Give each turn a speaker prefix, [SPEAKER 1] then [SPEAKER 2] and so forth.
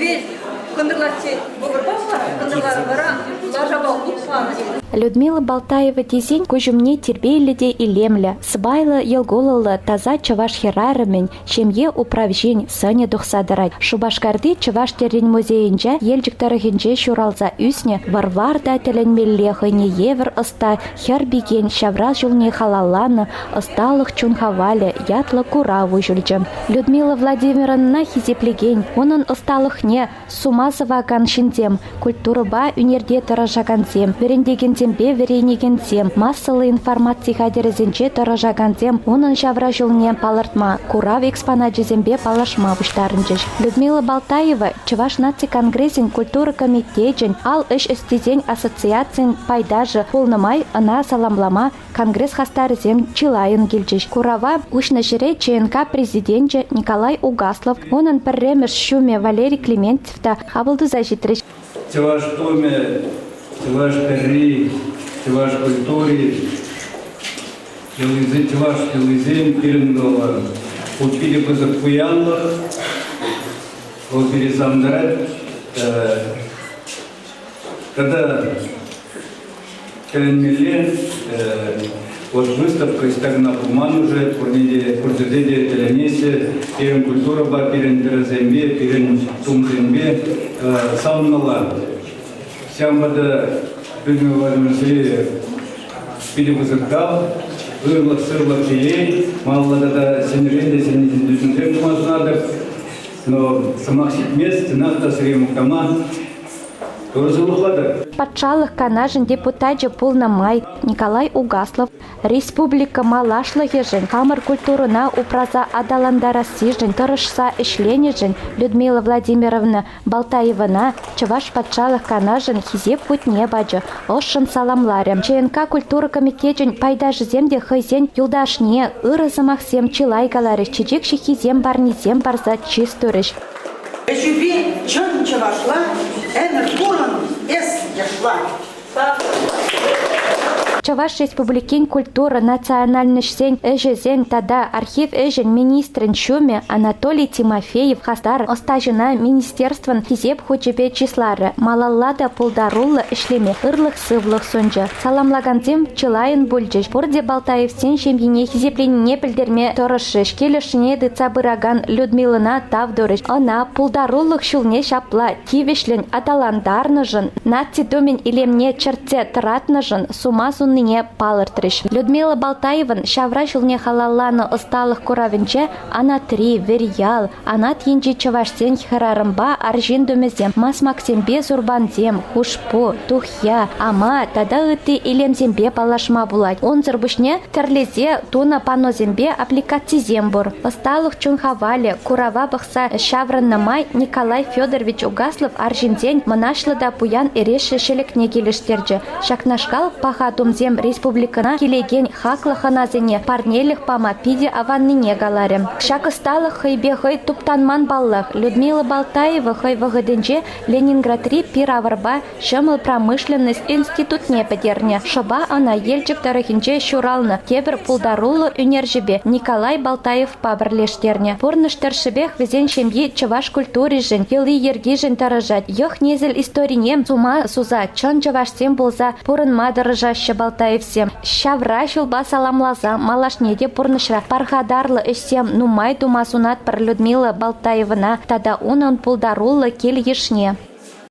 [SPEAKER 1] Хӗвел кӑнтӑрлаччен вӑкӑрпа вара, кӑнтӑрла вара лашапа утпанӑ.
[SPEAKER 2] Людмила Балтаева тесен куҫ умне тирпейлӗ те илемлӗ, сӑпайлӑ йӑл-кулӑллӑ таса чӑваш хӗрарӑмӗн, ҫемье управҫин сӑнӗ тухса тӑрать. Шупашкарти Чӑваш тӗррин музейӗнче Елчӗк тӑрӑхӗнче ҫуралса ӳснӗ вӑр-вар та тӗлӗнмелле хӑйне евӗр ӑста хӗр-пикен ҫавра ҫулне халалланӑ Ӑсталӑх чун хавалӗ ятлӑ курав уҫӑлчӗ. Людмила Владимировнӑна хисеплекен, унӑн ӑсталӑхне сума сӑвакан ҫынсем, культурӑпа ӳнерте тӑрӑшакансем, вӗрентекенсемпе вӗренекенсем, массӑллӑ информаци хатӗрӗсенче тӑрӑшакансем унӑн ҫавра ҫулне палӑртма, курав экспоначӗсемпе паллашма пуҫтарӑнчӗҫ. Людмила Балтаева Чӑваш наци конгресӗн культура комитечӗн ал ӗҫ ӑстисен ассоциацийӗн пайташӗ пулнӑ май ӑна саламлама Конгресс хастарӗсем чылайӑн килчӗҫ. Курава уҫнӑ ҫӗре ЧНК президенчӗ Николай Угаслов, унӑн пӗрремӗш ҫумӗ Валерий Клементьев та хапӑл туса ҫитрӗҫ.
[SPEAKER 3] Чӑваш тумӗ, чӑваш тӗрри, чӑваш культури, йӑлисем, чӑваш йӑлисем пирӗн вӑл ку питӗ пысӑк пуянлӑх. Вӑл пире савӑнтарать. Тата тӗлӗнмелле, вот выставка ӑҫта кӑна пулман уже, пурне те, пур ҫӗрте те тӗлӗнеҫҫӗ. Пирӗн культурӑпа, пирӗн тӗрӗсемпе, пирӗн тумсемпе савӑнмалла. Ҫавӑнпа та Людмила Владимировна сире питӗ пысӑк тав, ырлӑх-сырлӑх телей, малалла тата ҫӗнӗрен те ҫӗнӗ ҫӗнтерӳсем тума сунатӑп. Но сӑмах ҫитмест, чӑнах та сире мухтама.
[SPEAKER 2] Патшалӑх Канашӗн депутачӗ пулнӑ май Николай Угаслов республика малашлӑхӗшӗн, хамӑр культурӑна упраса аталантарассишӗн тӑрӑшса ӗҫленӗшӗн Людмила Владимировна Балтаевӑна Чӑваш Патшалӑх Канашӗн Хисеп хутне пачӗ, ӑшшӑн саламларӗ. ЧНК культура комитечӗн пайташӗсем те хӑйсен юлташне ырӑ сӑмахсем чылай каларӗҫ, чечек ҫыххисем парнесем парса чыс турӗҫ.
[SPEAKER 4] Ӗҫӳпе чӑн чӑвашла ӗмӗр пурӑн эс йышла.
[SPEAKER 2] Чӑваш Республикин культура, национальноҫсен ӗҫӗсен тата архив ӗҫӗн министрӗн ҫумӗ Анатолий Тимофеев хастар ӑстаҫӑна министерствӑн Хисеп хучӗпе чысларӗ, малалла та пултаруллӑ ӗҫлеме ырлӑх-сывлӑх сунчӗ. Саламлакансем чылайӑн пулчӗҫ, пурте Балтаевсен ҫемйине хисепленине пӗлтерме тӑрӑшрӗҫ, килӗшне тытса пыракан Людмилӑна тав турӗҫ. Ӑна пултарулӑх ҫулне ҫапла тивӗҫлӗн аталантарнӑшӑн, наци тумӗн илемне чӗртсе тӑратнӑшӑн сума суннине палӑртрӗҫ. Людмила Балтаевӑн ҫавра ҫулне халалланӑ ӑсталӑх куравӗнче Анатри, Вирьял, Анат енчи чӑвашсен хӗрарӑмпа арҫын тумӗсем, масмаксемпе сурпансем, хушпу, тухья, ама тата ытти илемсемпе паллашма пулать. Унсӑр пуҫне тӗрлесе тунӑ панносемпе аппликацисем пур. Ӑсталӑх чун хавалӗ курава пӑхса ҫаврӑннӑ май Николай Федорович Угаслов арҫынсен мӑнаҫлӑ та пуян эрешлӗ ҫӗлӗкне килӗштерчӗ. Ҫакнашкал паха тумсем республикӑна килекен хаклӑ хӑнасене парнелӗх пама питӗ аваннине каларӗ. Ҫак ӑсталӑх хӑйпе хӑй туптанман паллах. Людмила Балтаева хӑй вӑхӑтӗнче Ленинградри пир-авӑрпа ҫӑмӑл промышленность институтне пӗтернӗ. Шӑпа ӑна Елчӗк тӑрӑхӗнче ҫуралнӑ тепӗр пултаруллӑ ӳнерҫӗпе Николай Балтаевпа пӗрлештернӗ. Пурнӑҫ тӑршшӗпех вӗсен ҫемйи чӑваш культуришӗн, йӑли-йӗркишӗн тӑрӑшать. Йӑх-несӗл историне сума суса чӑн чӑвашсем пулса пурӑнма тӑрӑшаҫҫӗ Балтаевсем. Ҫавра ҫулпа саламласа малашне те пурнӑҫра пархатарлӑ ӗҫсем нумай тума сунатпӑр Людмила Балтаевӑна тата унӑн пултаруллӑ кил-йышне.